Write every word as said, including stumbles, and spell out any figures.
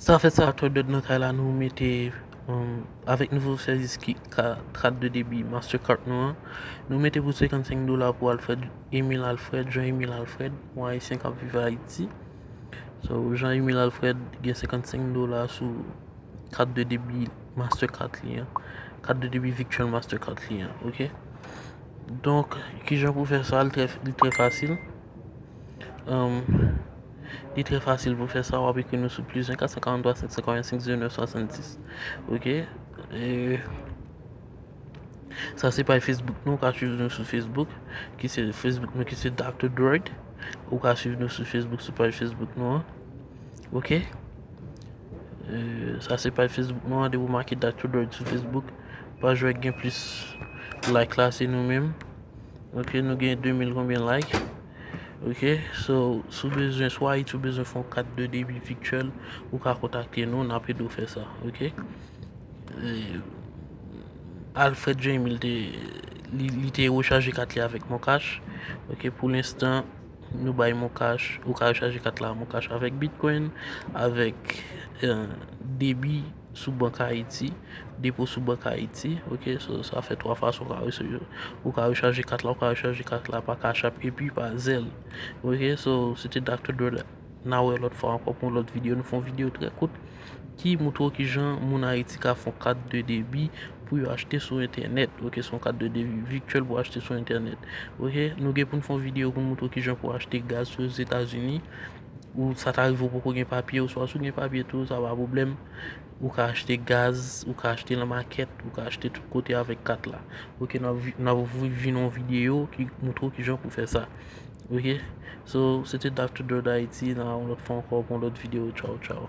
Sa fè sa, Doctor Dud nan kay la, nou mete, um, avèk nouvo sèvis ki ka, kat de debi Mastercard nou an, nou mete pou senkannsenk dola pou Alfred, Emile Alfred, Jean Emile Alfred, yon Ayisyen k ap viv Ayiti. So, Jean Emile Alfred gen senkannsenk dola sou kat de debi Mastercard li an, kat de debi virtual Mastercard li an, ok? Donk, kijan pou fè sa? Li trè, li trè fasil. Um, li trè fasil pou fè sa, w ap ekri nou sou plus un quatre cent quarante-trois cinq cent quatre-vingt-cinq zéro neuf soixante-dix. Ok? E, sa se paj Facebook nou, ou ka swiv nou sou Facebook, ki se Facebook nou, ki se Doctor Droid. Ou ka swiv nou sou Facebook, sou paj Facebook nou an. Ok? E, sa se paj Facebook nou an, depi w make Doctor Droid sou Facebook, paj ou gen plus like la, se nou menm. Ok, nou gen de mil konbyen like. Ok, so, si w bezwen, si w Ayiti, ou bezwen fè yon kat de debi virtual, ou ka kontakte nou, n ap ede w fè sa, ok? E, Alfred Jean Emile te, li, li te rechaje kat li avèk Moncash. Ok, pou lenstan, nou bay Moncash, ou ka rechaje kat la Moncash avèk Bitcoin, avèk, eh, debi sou Bank Ayiti, depo sou Bank Ayiti, ok, so, sa fè twa fason ou ka rechaje, ou ka rechaje kat la, ou ka rechaje kat la pa Cash App epi pa Zelle, ok, so, se te Doctor Droid, n a wè lòt fwa ankò pou yon lòt videyo, nou fè yon videyo trè kout ki moutre w kijan moun Ayiti ka fè yon kat de debi pou yo achte sou entènèt, ok, se yon kat de debi virtual pou achte sou entènèt, ok, nou gen pou n fè yon videyo pou n moutre w kijan pou achte gaz sou Ozetazini, ou sa ta rive ou poko gen papye, oswa si w gen papye tou, sa pa pwoblèm. Ou ka achte gaz, ou ka achte nan makèt, ou ka achte tout kote avèk kat la. Ok, n ap vi-, n ap vi-, vin yon videyo ki moutre w kijan pou fè sa. Ok? So, se te Doctor Droid Ayiti, n a wè yon lòt fwa ankò pou yon lòt videyo. Tchaw, tchaw.